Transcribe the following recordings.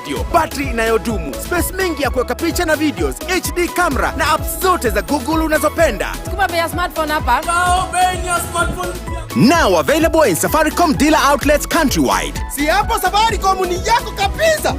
Audio, battery inayodumu, space mingi ya kuweka picha na videos, HD camera na apps zote za Google unazopenda. Sukuma bei ya smartphone hapa. Now available in Safaricom dealer outlets countrywide. Si hapo Safaricom ni yako kabisa.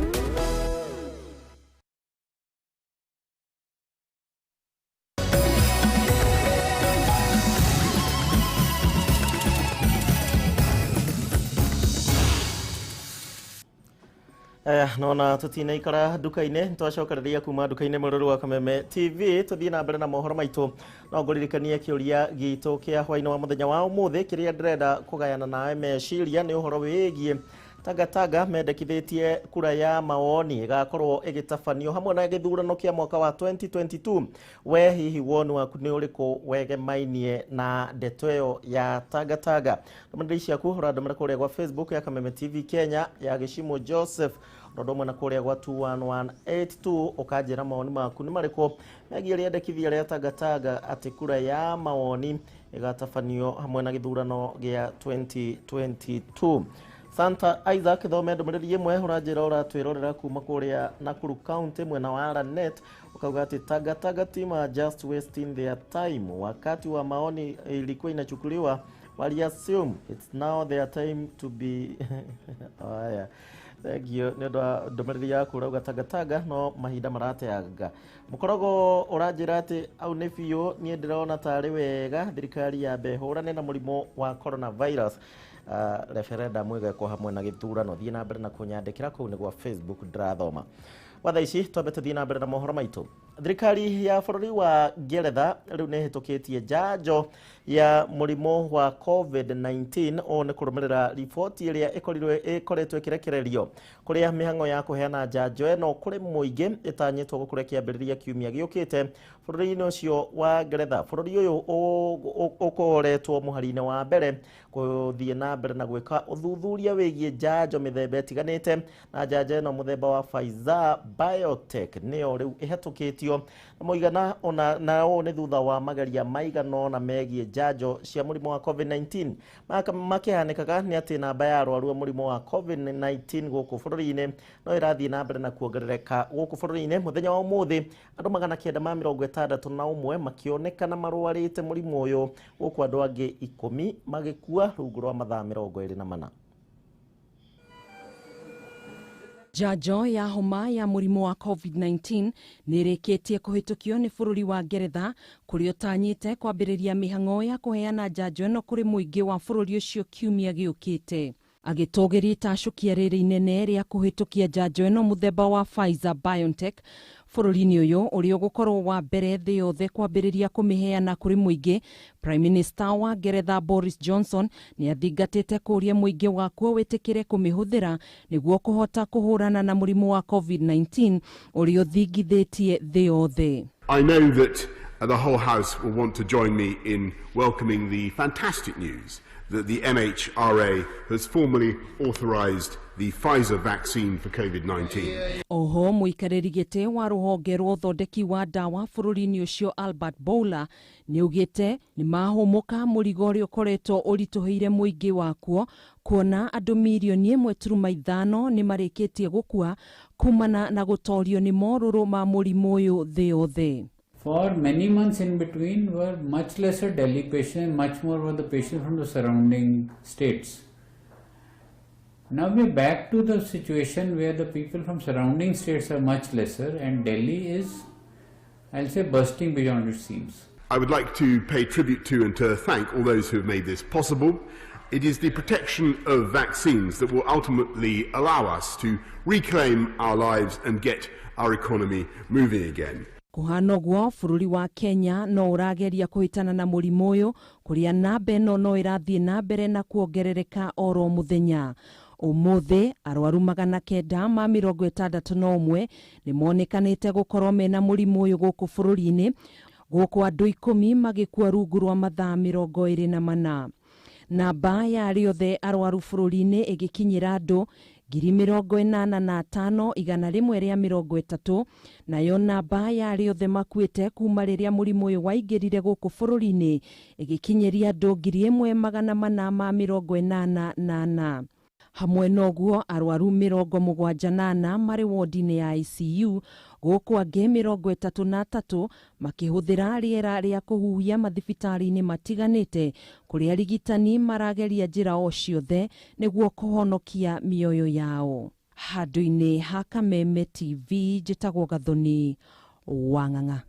Aya, nona tutinaikara nduka-inĩ, nĩtwacokereria kuma nduka-inĩ mũrũrũ wa Kameme TV. Tũthiĩ na mbere na mohoro maitũ. No ngũririkanie kĩũria gitũ kĩa hwainĩ wa mũthenya wa ũmũthĩ, kĩrĩa ndĩrenda kũgayana nawe meciria nĩ ũhoro wĩgiĩ Tangatanga mendekithĩtie kura ya mawoni ĩgakorwo ĩgĩtabanio hamwe na gĩthurano kĩa mwaka wa 2022. We hihi woni waku nĩ ũrĩkũ wegemainie na ndeto ĩyo ya Tangatanga? Ndũmĩrĩri ciaku ũrandũmĩra kũrĩa gwa Facebook ya Kameme TV Kenya ya Gĩcimo Joseph, ũndũ ũmwe na kũrĩa gwa 21182, ũkanjĩra mawoni maku nĩ marĩkũ megiĩ rĩendekithia rĩa Tangatanga atĩ kura ya mawoni ĩgatabanio hamwe na gĩthurano gĩa 2022. Santa Isaac, thome ndũmĩrĩri ĩmwe. Ũranjĩra ũratwĩrorera kuma kũrĩa Nakuru County, mwena wa Lanet, ukauga ati Tangatanga team are just wasting their time. Wakati wa maoni ilikuwa inachukuliwa, wali assume it's now their time to be. Haya, thank you nĩ ũndũ wa ndũmĩrĩri yaku. Ũrauga Tangatanga no mahinda marateanga mũkorogo. Ũranjĩra atĩ au nĩ biũ, niĩ ndĩrona tarĩ wega thirikari yambe ĩhũrane na mũrimũ wa coronavirus, referendum ĩgekwo hamwe na gĩthurano. Thiĩ na mbere na kũnyandĩkĩra kũu nĩ gwa Facebook, ndĩrathoma gwa thaa ici. Twambe tũthiĩ na mbere na mohoro maitũ. Thirikari ya bũrũri wa Ngeretha rĩu nĩ ĩhĩtũkĩtie njanjo ya mũrimũ wa COVID-19. Ũũ nĩ kũrũmĩrĩra riboti ĩrĩa ĩkorirwo ĩkoretwo ĩkĩrekererio, kũrĩa mĩhang'o ya kũheana njanjo ĩno kũrĩ mũingĩ ĩtanyĩtwo gũkorwo ĩkĩambĩrĩria kiumia gĩũkĩte bũrũri-inĩ ũcio wa Ngeretha. Bũrũri ũyũ ũkoretwo mũhari-inĩ wa mbere gũthiĩ na mbere na gwĩka ũthuthuria wĩgiĩ njanjo mĩthemba ĩtiganĩte, na njanjo ĩno mũthemba wa Pfizer BioNTech nĩyo rĩu ĩhetũkĩtio na mũigana ona, na ũũ nĩ thutha wa mageria maigana ũna megiĩ njanjo cia mũrimũ wa COVID-19. Makĩhanĩkaga nĩ atĩ namba ya arwaru a mũrimũ wa COVID-19 gũkũ bũrũri-inĩ no ĩrathiĩ na mbere na kuongerereka gũkũ bũrũri-inĩ. Mũthenya wa ũmũthĩ andũ 961 makĩonekana marwarĩte mũrimũ ũyũ, gũkũ andũ angĩ 10 magĩkua rungu rwa mathaa 24. Njanjo ya homa ya mũrimũ wa COVID-19 nĩ ĩrĩkĩtie kũhĩtũkio nĩ bũrũri wa Ngeretha, kũrĩa ũtanyĩte kwambĩrĩria mĩhang'o ya kũheana njanjo ĩno kũrĩ mũingĩ wa bũrũri ũcio kiumia gĩũkĩte. Agĩtũgĩria itacũkia rĩrĩ inene rĩa kũhĩtũkia njanjo ĩno mũthemba wa Pfizer BioNTech bũrũri-inĩ ũyũ, ũrĩa ũgũkorwo wa mbere thĩ yothe kwambĩrĩria kũmĩheana kũrĩ mũingĩ, Prime Minister wa Ngeretha Boris Johnson nĩ athingatĩte kũũria mũingĩ wakuo wĩtĩkĩre kũmĩhũthĩra nĩguo kũhota kũhũrana na mũrimũ wa COVID-19 ũrĩa ũthingithĩtie thĩ yothe. I know that the whole House will want to join me in welcoming the fantastic news that the MHRA has formally authorised the Pfizer vaccine for COVID-19. Oho mũikarĩri gĩtĩ wa rũhonge rwa ũthondeki wa ndawa bũrũri-inĩ ũcio Albert Bourla nĩ augĩte nĩ mahũmũka mũrigo ũrĩa ũkoretwo ũritũhĩire mũingĩ wakuo, kuona andũ mirioni 1.5 nĩ marĩkĩtie gũkua kumana na gũtorio nĩ morũrũ ma mũrimũ ũyũ thĩ yothe. For many months in between were much lesser Delhi patients, much more were the patients from the surrounding states. Now we are back to the situation where the people from surrounding states are much lesser and Delhi is, I'll say, bursting beyond its seams. I would like to pay tribute to and to thank all those who have made this possible. It is the protection of vaccines that will ultimately allow us to reclaim our lives and get our economy moving again. Kũhana ũguo, bũrũri wa Kenya no ũrageria kũhĩtana na mũrimũ ũyũ, kũrĩa namba ĩno no ĩrathiĩ na mbere na kuongerereka oro mũthenya. Ũmũthĩ arwaru 961 nĩ monekanĩte gũkorwo mena mũrimũ ũyũ gũkũ bũrũri-inĩ, gũkũ andũ 10 magĩkua rungu rwa mathaa 24. Namba ya arĩa othe arwaru bũrũri-inĩ ĩgĩkinyĩra andũ 85,130, nayo namba ya arĩa othe makuĩte kuma rĩrĩa mũrimũ ũyũ waingĩrire gũkũ bũrũri-inĩ ĩgĩkinyĩria andũ 1,484. Hamwe noguo arwaru 74 marĩ wodi-inĩ ya ICU gũkũ angĩ 33 makĩhũthĩra rĩera rĩa kũhuhia mathibitarĩ-inĩ matiganĩte kũrĩa arigitani marageria njĩra o ciothe nĩguo kũhonokia mĩoyo yao. Handũ-inĩ ha Kameme TV njĩtagwo Gathoni Wang'ang'a.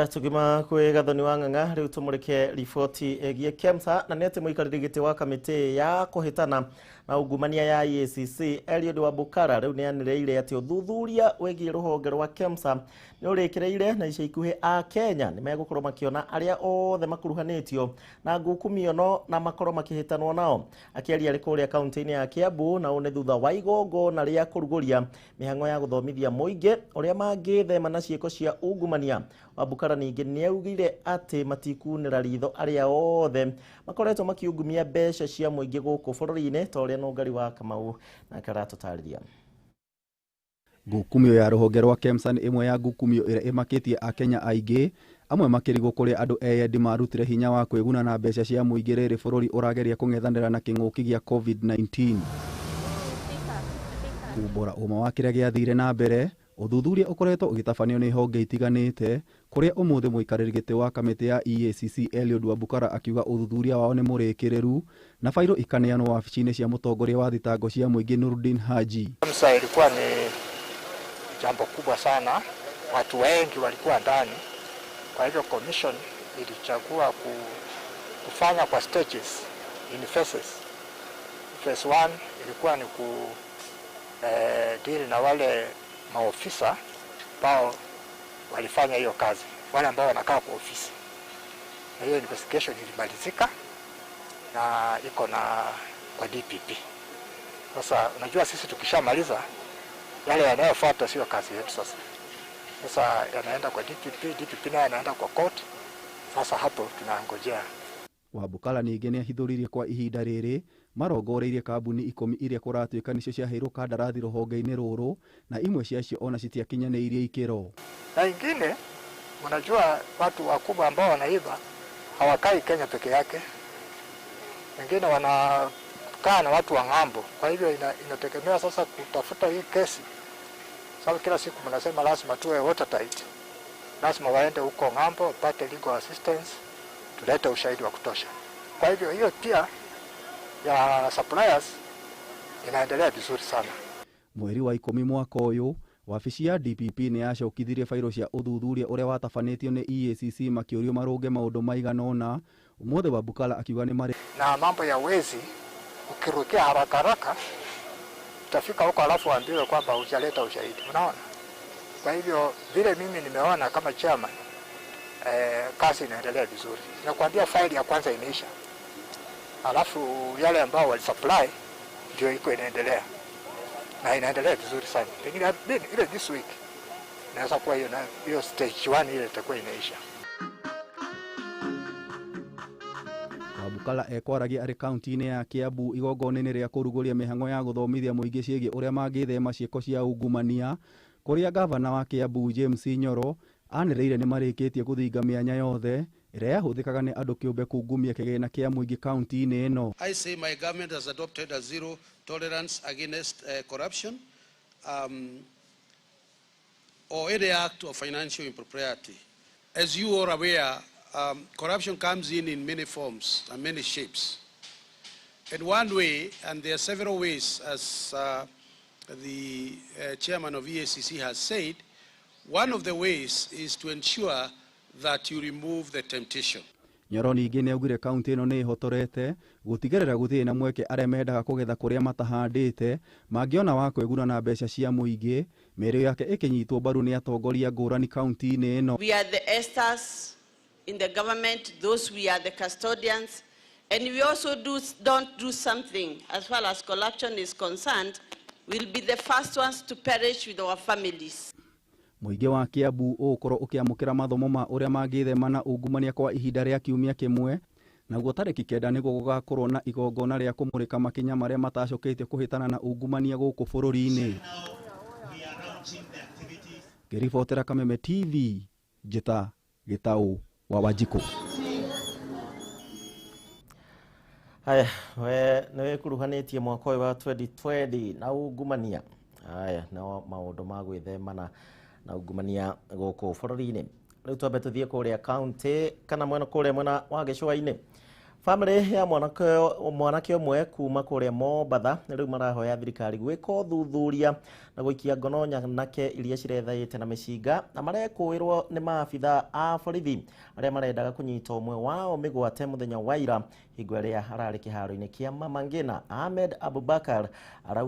Tugima kwĩ Gathoni wa Ng'ang'a rĩu tũmũrĩke riboti ĩgiĩ KEMSA na nĩ atĩ mũikarĩri gĩtĩ wa kamĩtĩ ya kũhĩtana na ungumania ya EACC Eliud Wabukala rĩu nĩ anĩrĩire atĩ ũthuthuria wĩgiĩ rũhonge rwa KEMSA nĩ ũrĩkĩrĩire na ica ikuhĩ a Kenya nĩ megũkorwo makĩona arĩa othe makuruhanĩtio na ngukumio na makorwo makĩhĩtanwo nao. Akĩaria arĩ kũrĩa kaunti-inĩ ya Kiambu na ũũ nĩ thutha wa igongona rĩa kũrugũria mĩhang'o ya gũthomithia mũingĩ ũrĩa mangĩthema na ciĩko cia ungumania. Wabukala ningĩ nĩaugire atĩ matikunĩra ritho arĩa othe makoretwo makiungumia mbeca cia mũingĩ gũkũ bũrũri-inĩ ta ũrĩa Nũngari wa Kamau nake aratũtarĩria. Ngukumio ya rũhonge rwa KEMSA nĩ ĩmwe ya ngukumio ĩrĩa ĩmakĩtie akenya aingĩ, amwe makĩrigwo kũrĩa andũ eyendi marutire hinya wa kwĩguna na mbeca cia mũingĩ rĩrĩ bũrũri ũrageria kũng'ethanĩra na kĩng'ũki gĩa COVID-19. Kumbũra ũma wa kĩrĩa gĩathire na mbere, ũthuthuria ũkoretwo ũgĩtabanio nĩ honge itiganĩte kũrĩa ũmũthĩ mũikarĩri gĩtĩ wa kamĩtĩ ya EACC Eliud Wabukala akiuga ũthuthuria wao nĩ mũrĩkĩrĩru na fairo ikaneanwo wabici-inĩ cia mũtongoria wa thitango cia mũingĩ Nurdin Haji. KEMSA ilikuwa ni jambo kubwa sana, watu wengi walikuwa ndani, kwa hivyo commission ilichagua kufanya kwa stages, in phases. Phase 1 ilikuwa ni ku deal na wale maofisa ambao walifanya hiyo kazi, wale ambao wanakaa kwa ofisi. Na hiyo investigation ilimalizika na iko na kwa DPP. Sasa unajua sisi tukishamaliza yale yanayofuata sio kazi yetu sasa. Sasa yanaenda kwa DPP, DPP naye yanaenda kwa court. Sasa hapo tunangojea. Wabukala ningĩ nĩahithũririe kwa ihinda rĩrĩ marongoreirie kambuni 10 iria kũratuĩka nĩcio ciaheirwo kandarathi rũhonge-inĩ rũrũ na imwe ciacio ona citiakinyanĩirie ikĩro. Na ingine, unajua watu wakubwa ambao wanaiba hawakai Kenya peke yake, wengine wanakaa na watu wa ng'ambo. Kwa hivyo inategemea sasa kutafuta hii kesi, sababu kila siku mnasema lazima tuwe watertight, lazima waende huko ng'ambo wapate legal assistance, tulete ushahidi wa kutosha. Kwa hivyo hiyo pia ya suppliers inaendelea vizuri sana. Mweri wa 10 mwaka ũyũ wabici ya DPP nĩ yacokithirie fairo cia ũthuthuria ũrĩa watabanĩtio nĩ EACC makĩũrio marũnge maũndũ maigana ũna. Ũmũthĩ Wabukala akiuga nĩ marĩ na mambo ya wezi, ukirukia haraka haraka utafika huko alafu waambiwe kwamba hujaleta ushahidi, unaona. Kwa hivyo vile mimi nimeona kama chairman, kazi inaendelea vizuri. Nakwambia faili ya kwanza imeisha, alafu yale ambao walisupply ndio iko inaendelea na inaendelea vizuri sana. Pengine ile this week inaweza kuwa hiyo stage 1 ile itakuwa inaisha. Wabukala ekwaragia arĩ kaunti-inĩ ya Kiambu igongona-inĩ rĩa kũrugũria mĩhang'o ya gũthomithia mũingĩ ciĩgiĩ ũrĩa mangĩthema ciĩko cia ungumania, kũrĩa gavana wa Kiambu James Nyoro anĩrĩire nĩ marĩkĩtie gũthinga mĩanya yothe ĩrĩa yahũthĩkaga nĩ andũ kĩũmbe kungumia kĩgĩna kĩa mũingĩ kaunti-inĩ ĩno. I say my government has adopted a zero tolerance against corruption or any act of financial impropriety. As you are aware, corruption comes in many forms and many shapes. And one way, and there are several ways, as the chairman of EACC has said, one of the ways is to ensure that you remove the temptation. Nyoro ningĩ nĩaugire kaunti ĩno nĩ ĩhotorete gũtigĩrĩra gũtirĩ na mweke arĩa mendaga kũgetha kũrĩa matahandĩte mangĩona wa kwĩguna na mbeca cia mũingĩ. Mĩario yake ĩkĩnyitwo mbaru nĩ atongoria ngũrani kaunti-inĩ ĩno. We are the esters in the government, those we are the custodians, and we also don't do something as far as corruption is concerned, we'll be the first ones to perish with our families. Mũingĩ wa Kiambu ũgũkorwo ũkĩamũkĩra mathomo ma ũrĩa mangĩthema na ungumania kwa ihinda rĩa kiumia kĩmwe, naguo tarĩki 9 nĩguo gũgakorwo na igongona rĩa kũmũrĩka makinya marĩa matacũkĩte kũhĩtana na ungumania gũkũ bũrũri-inĩ. Ngĩribotera Kameme TV, njĩta Gĩtaũ wa Wanjikũ. Haya, we nĩ wĩkuruhanĩtie mwaka ũyũ wa 2020 na ungumania. Haya, no maũndũ ma gwĩthemana na ungumania gũkũ bũrũri-inĩ. Rĩu twambe tũthiĩ kũrĩa county kana mwena kũrĩa mwena wa gĩcũa-inĩ. Family ya mwanake ũmwe kuma kũrĩa Mombatha rĩu marahoya thirikari gwĩka ũthuthuria na gũikia ngono nyanake iria cirethaĩte na mĩcinga na marekũĩrwo nĩ maabitha a borithi arĩa marendaga kũnyita ũmwe wao mĩgwate mũthenya wa ira hingo ĩrĩa ararĩ kĩharo-inĩ kĩa Mama Ngina. Ahmed Abubakar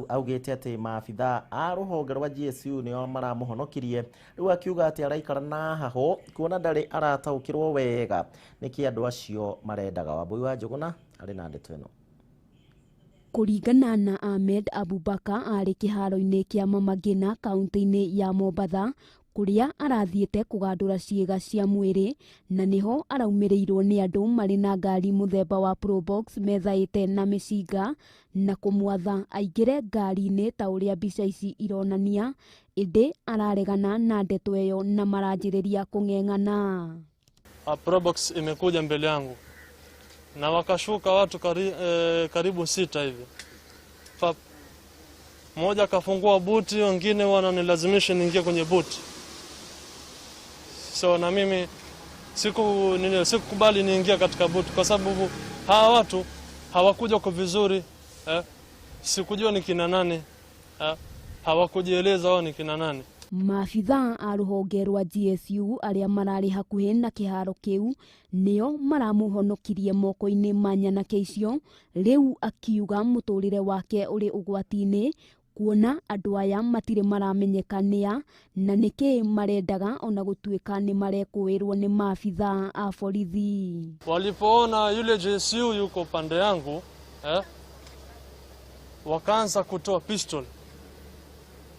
augĩte atĩ maabitha a rũhonge rwa GSU nĩo maramũhonokirie, rĩu akiuga atĩ araikara na hahũ kuona ndarĩ arataũkĩrwo wega nĩkĩ andũ acio marendaga. Wambui wa Njũgũna arĩ na ndeto ĩno. Kũringana na Ahmed Abubakar arĩ kĩharo-inĩ kĩa Mama Ngina kaunti-inĩ ya Mombatha kũrĩa arathiĩte kũgandũra ciĩga cia mwĩrĩ na nĩho araumĩrĩirwo nĩ andũ marĩ na ngari mũthemba wa Probox methaĩte na mĩcinga na kũmwatha aingĩre ngari-inĩ ta ũrĩa mbica ici ironania, ĩndĩ araregana na ndeto ĩyo na maranjĩrĩria kũng'eng'ana. Probox imekuja mbele yangu na wakashuka watu karibu 6 hivi. Mmoja akafungua buti, wengine wananilazimisha niingie kwenye buti. So na mimi sikukubali niingie katika buti kwa sababu hawa watu hawakuja kwa vizuri, sikujua ni kina nani, hawakujieleza wao ni kina nani. Maabitha a rũhonge rwa GSU arĩa mararĩ hakuhĩ na kĩharo kĩu nĩo maramũhonokirie moko-inĩ ma nyanake icio, rĩu akiuga mũtũrĩre wake ũrĩ ũgwati-inĩ kuona andũ aya matirĩ maramenyeka nĩa na nĩkĩ marendaga ona gũtuĩka nĩ marekũĩrwo nĩ maabitha a borithi. Walipoona yule GSU yuko pande yangu, wakaanza kutoa pistol.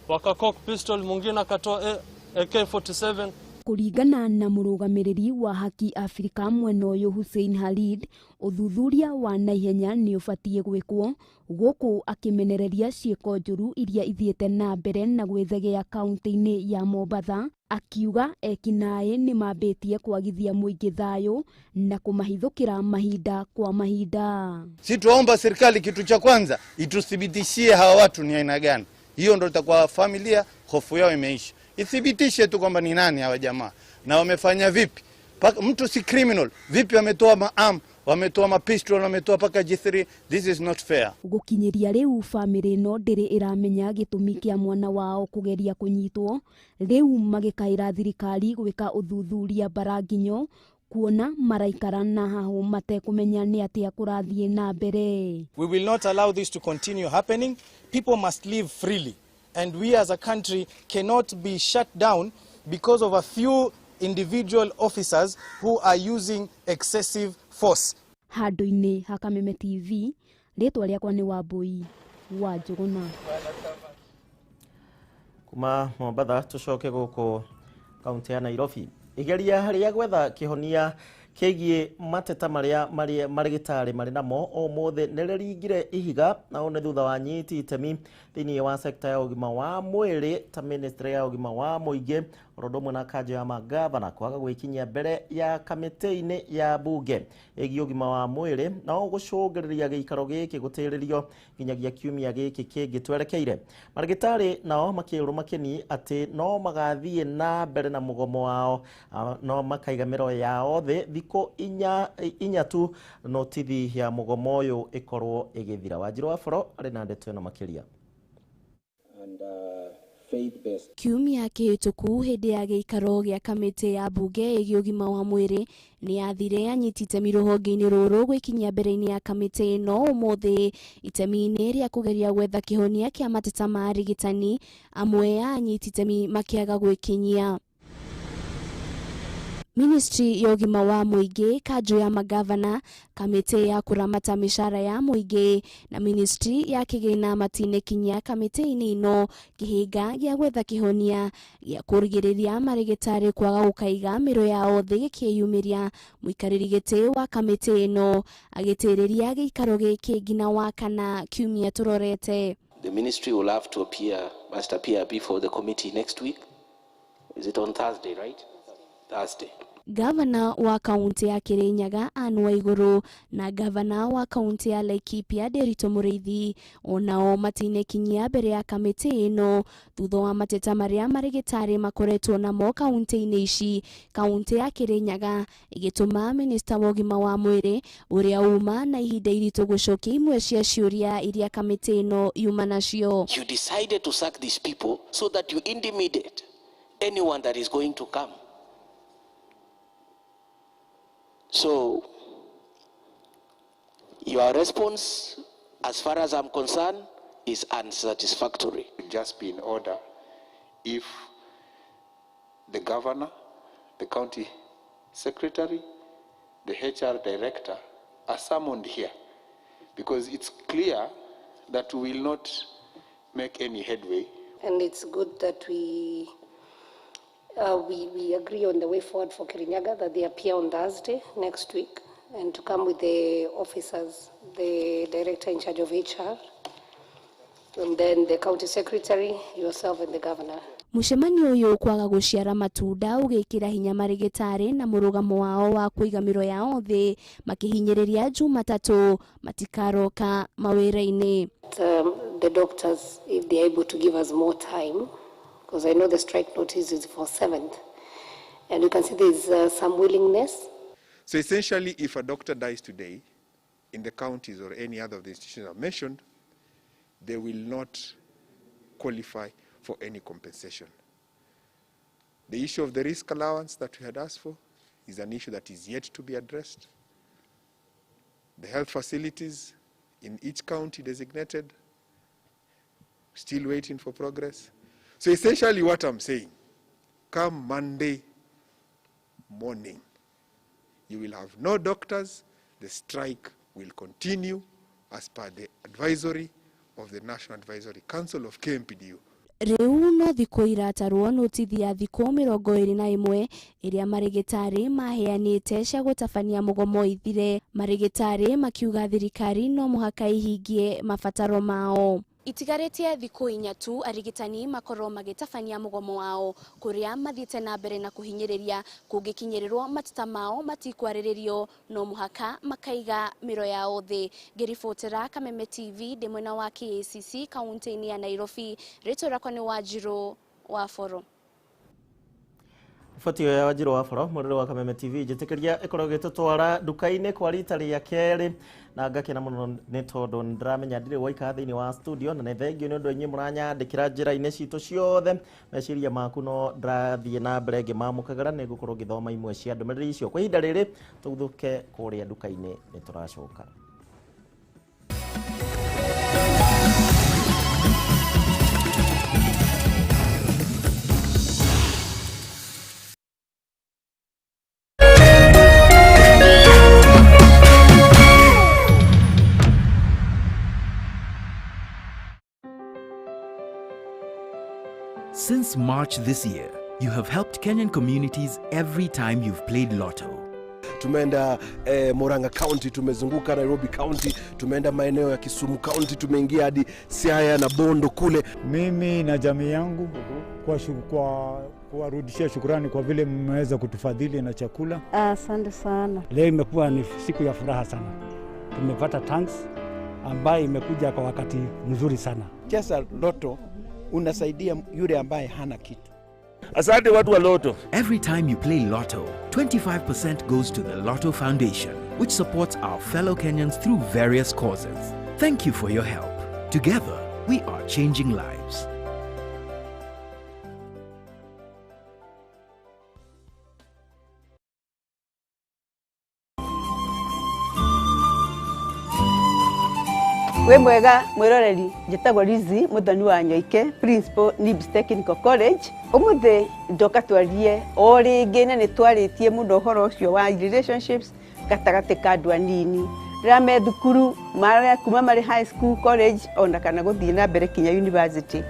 Wakakok pistol, mwingine akatoa AK47. Kũringana na mũrũgamĩrĩri wa Haki Afrika mwena ũyũ Hussein Khalid, ũthuthuria wa naihenya nĩ ũbatiĩ gwĩkwo gũkũ akĩmenereria ciĩko njũru iria ithiĩte na mbere na gwĩthegea kaunti-inĩ ya Mombatha, akiuga ekinaĩ nĩ mambĩtie kwagithia mũingĩ thayũ na kũmahithũkĩra mahinda kwa mahinda. Si tuomba serikali kitu cha kwanza ituthibitishie hawa watu ni aina gani. Hiyo ndio itakuwa familia hofu yao imeisha. Ithibitishe tu kwamba ni nani hawa jamaa na wamefanya vipi. Paka, mtu si criminal, vipi wametoa maam, wametoa mapistol, wametoa paka G3. This is not fair. Gũkinyĩria rĩu famĩlĩ ĩno ndĩrĩ ĩramenya gĩtũmi kĩa mwana wao kũgeria kũnyitwo, rĩu magĩkaĩra thirikari gwĩka ũthuthuria mbaranginyo kuona maraikara na hahũ matekũmenya nĩ atĩa kũrathiĩ na mbere. We will not allow this to continue happening. People must live freely, and we as a country cannot be shut down because of a few individual officers who are using excessive force. Handũ-inĩ ha Kameme TV, rĩtwa rĩakwa nĩ Wambui wa Njũgũna. Kuma Mombatha tũcoke gũkũ kaunti ya Nairobi. Igeria rĩa gwetha kĩhonia kĩgiĩ mateta marĩa marĩgĩtarĩ marĩ namo ũmũthĩ nĩrĩringire ihiga, na ũũ nĩ thutha wa nyiti itemi thĩinĩ wa sekta ya ũgima wa mwĩrĩ ta ministry ya ũgima wa mũingĩ oro ũndũ ũmwe na kanjũ ya magavana kwaga gwĩkinyia mbere ya kamĩtĩ-inĩ ya bunge ĩgiĩ ũgima wa mwĩrĩ na gũcũngĩrĩria gĩikaro gĩkĩ gũtĩrĩrio nginyagia kiumia gĩkĩ kĩngĩ twerekeire. Marĩgĩtarĩ nao makĩrwo makĩni atĩ no magathiĩ na mbere na mũgomo wao, no makaiga mĩro yao thĩ thikũ inya tu notithi ya mũgomo ũyũ ĩkorwo ĩgĩthira. Wanjiru wa Boro arĩ na ndeto ĩno makĩria. Kiumia kĩhĩtũku hĩndĩ ya gĩikaro gĩa kamĩtĩ ya bunge ĩgiĩ ũgima wa mwĩrĩ nĩ yathire anyiti itemi rũhonge-inĩ rũrũ gwĩkinyia mbere-inĩ ya kamĩtĩ ĩno ũmũthĩ itemi-inĩ rĩa kũgeria gwetha kĩhonia kĩa mateta ma arigitani, amwe a anyiti itemi makĩaga gwĩkinyia. Ministry ya ũgima wa mũingĩ, kanjũ ya magavana, kamĩtĩ ya kũramata mĩcara ya mũingĩ na ministry ya kĩgĩna matinekinyia kamĩtĩ-inĩ ĩno kĩhĩnga gĩa gwetha kĩhonia gĩa kũrigĩrĩria marĩgĩtarĩ kwaga gũkaiga mĩro yao thĩ gĩkĩyumĩria. Mũikarĩri gĩtĩ wa kamĩtĩ ĩno agĩtĩrĩria gĩikaro gĩkĩ nginya wa kana kiumia tũrorete. The ministry will have to appear, must appear before the committee next week. Is it on Thursday, right? Thursday. Gavana wa kaunti ya Kirinyaga Anne Waiguru na gavana wa kaunti ya Laikipia Nderitu Muriithi onao matinekinyia mbere ya kamĩtĩ ĩno thutha wa mateta marĩa marĩgĩtarĩ makoretwo namo kaunti-inĩ ici. Kaunti ya Kirinyaga ĩgĩtũma minista wa ũgima wa mwĩrĩ ũrĩa uma na ihinda iritũ gũcokia imwe cia ciũria iria kamĩtĩ ĩno yuma nacio. You decided to sack these people so that you intimidate anyone that is going to come. So, your response, as far as I'm concerned, is unsatisfactory. It would just be in order if the governor, the county secretary, the HR director are summoned here, because it's clear that we will not make any headway. And it's good that we agree on the way forward for Kirinyaga, that they appear on Thursday next week and to come with the officers, the director in charge of HR, and then the county secretary, yourself and the governor. Mũcemanio ũyũ kwaga gũciara matunda ũgĩkĩra hinya marĩgĩtarĩ na mũrũgamo wao wa kũiga mĩro yao thĩ makĩhinyĩrĩria Jumatatũ matikaroka mawĩra-inĩ. The doctors, if they are able to give us more time, because I know the strike notice is for 7th, and you can see there's some willingness. So essentially, if a doctor dies today in the counties or any other of the institutions I've mentioned, they will not qualify for any compensation. The issue of the risk allowance that we had asked for is an issue that is yet to be addressed. The health facilities in each county designated, still waiting for progress. So essentially what I'm saying, come Monday morning, you will have no doctors. The strike will continue as per the advisory of the National Advisory Council of KMPDU. Rĩu no thikũ iratarwo notithi ya thikũ 21 ĩrĩa marĩgĩtarĩ maheanĩte cia gũtabania mũgomo ithire. Marĩgĩtarĩ makiuga thirikari no mũhaka ihingie mabataro mao. Itigarĩtie thikũ inya tu arigitani makorwo magĩtabania mũgomo wao kũrĩa mathiĩte na mbere na kũhinyĩrĩria kũngĩkinyĩrĩrwo mateta mao matikwarĩrĩrio no mũhaka makaiga mĩro yao thĩ. Ngĩribotera Kameme TV ndĩ mwena wa KACC kaunti-inĩ ya Nairobi, rĩtwa rĩakwa nĩ Wanjirũ wa Boro. Riboti ĩyo ya Wanjirũ wa Boro mũrĩrĩ wa Kameme TV njĩtĩkĩria ĩkorwo ĩgĩtũtwara nduka-inĩ kwa rita rĩa kerĩ, na ngakena mũno nĩ tondũ nĩndĩramenya ndirĩ waika thĩinĩ wa studio, na nĩ thengio nĩ ũndũ inyuĩ mũranyandĩkĩra njĩra-inĩ citũ ciothe. Meciria maku no ndĩrathiĩ na mbere ngĩmamũkagĩra, nĩ ngũkorwo ngĩthoma imwe cia ndũmĩrĩri icio. Kwa ihinda rĩrĩ tũguthũke kũrĩa nduka-inĩ, nĩ tũracoka. Since March this year, you have helped Kenyan communities every time you've played Lotto. Tumeenda Murang'a County, tumezunguka Nairobi County, tumeenda maeneo ya Kisumu County, tumeingia hadi Siaya na Bondo kule. Mimi na jamii yangu kwa kuwarudishia shukrani kwa vile mmeweza kutufadhili na chakula. Asante sana. Leo imekuwa ni siku ya furaha sana. Tumepata tanks ambayo imekuja kwa wakati mzuri sana. Cheza Lotto unasaidia yule ambaye hana kitu. Asante watu wa Lotto. Every time you play Lotto, 25% goes to the Lotto Foundation, which supports our fellow Kenyans through various causes. Thank you for your help. Together, we are changing lives. Wĩ mwega mwĩroreri, njĩtagwo Lizzy Muthoni wa Nyoike, Principal NIBS Technical College. Ũmũthĩ ndoka twarie o rĩngĩ, na nĩ twarĩtie mũno ũhoro ũcio wa relationships gatagatĩ ka andũ anini rĩrĩa me thukuru, kuma marĩ high school, college, ona kana gũthiĩ na mbere kinya university.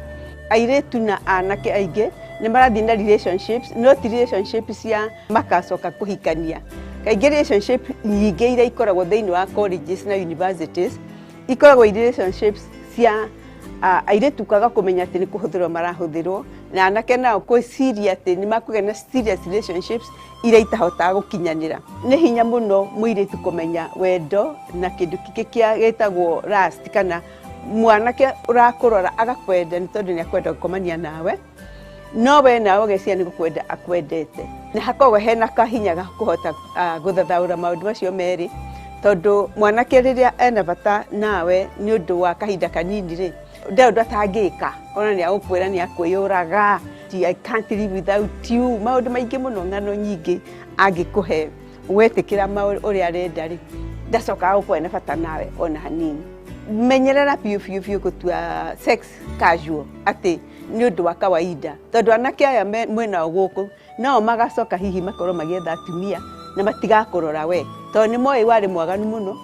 Airĩtu na anake aingĩ nĩ marathiĩ na relationships, no ti relationships cia makacoka kũhikania. Kaingĩ relationship nyingĩ iria ikoragwo thĩinĩ wa colleges na universities ikoragwo relationships cia Airĩtu kwaga kũmenya atĩ nĩ kũhũthĩrwo marahũthĩrwo, na anake nao gwĩciria atĩ nĩ makũgĩa na serious relationships iria itahotaga gũkinyanĩra. Nĩ hinya mũno mũirĩtu kũmenya wendo na kĩndũ kĩngĩ kĩa gĩtagwo lust, kana mwanake ũrakũrora agakwenda nĩ tondũ nĩ akwenda gũkomania nawe, no we nawe ũgeciria nĩ gũkwenda akwendete. Na hakoragwo hena kahinya ga kũhota gũthathaũra maũndũ macio merĩ, tondũ mwanake rĩrĩa ena bata nawe nĩ ũndũ wa kahinda kanini rĩ, ndarĩ ũndũ atangĩka, ona nĩ agũkwĩra nĩ akwĩyũraga, "I can't live without you," maũndũ maingĩ mũno, ng'ano nyingĩ angĩkũhe. Wetĩkĩra ũrĩa arenda rĩ, ndacokaga gũkorwo ena bata nawe ona hanini. Menyerera biũ biũ biũ gũtua sex casual, atĩ nĩ ũndũ wa kawaida, tondũ anake aya mwĩnao gũkũ nao magacoka hihi makorwo magĩetha atumia na matigakũrora we, tondũ nĩ moĩ warĩ mwaganu mũno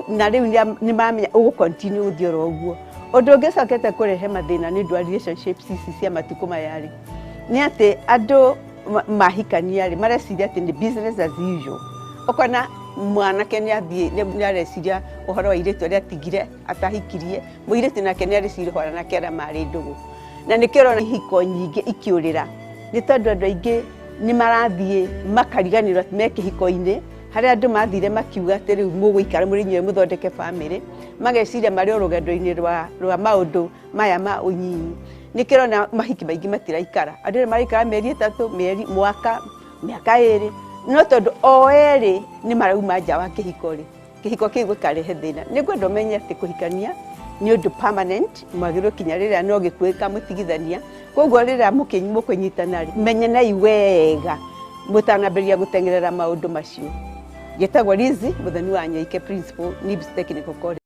na rĩu nĩ mamenya ũgũ continue gũthiĩ oro ũguo. Ũndũ ũngĩ ũcokete kũrehe mathĩna nĩ ũndũ wa relationships ici cia matukũ maya rĩ, nĩ atĩ andũ mahikania rĩ, mareciria atĩ nĩ business as usual. Ũkona mwanake nĩ athiĩ nĩ areciria ũhoro wa airĩtu arĩa atigire atahikirie, mũirĩtu nake nĩ areciria ũhoro nake arĩa marĩ ndũgũ, na nĩkĩo ũrona ihiko nyingĩ ikĩũrĩra, nĩ tondũ andũ aingĩ nĩ marathiĩ makariganĩrwo atĩ me kĩhiko-inĩ, harĩa andũ mathire makiuga atĩ rĩu mũgũikara mũrĩ inyuĩ mũthondeke bamĩrĩ, mageciria marĩ o rũgendo-inĩ rwa maũndũ maya ma ũnyinyi. Nĩkĩo ũrona mahiki maingĩ matiraikara, andũ arĩa maraikara mĩeri 3, mĩeri, mwaka, mĩaka 2, no tondũ o erĩ nĩ marauma nja wa kĩhiko rĩ, kĩhiko kĩu gĩkarehe thĩna. Nĩ ngwenda ũmenye atĩ kũhikania nĩ ũndũ permanent, mwagĩrĩirwo kinya rĩrĩa no gĩkuũ gĩkamũtigithania. Koguo rĩrĩa mũkũnyitana rĩ, menyanai wega mũtanambĩrĩria gũteng'erera maũndũ macio. Njĩtagwo Lizzy Muthoni wa Nyoike, principal, NIBS Technical College.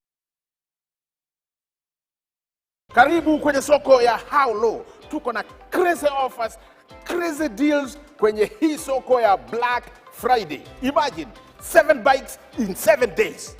Karibu kwenye soko ya How Low. Tuko na crazy offers, crazy deals kwenye hii soko ya Black Friday. Imagine 7 bikes in 7 days.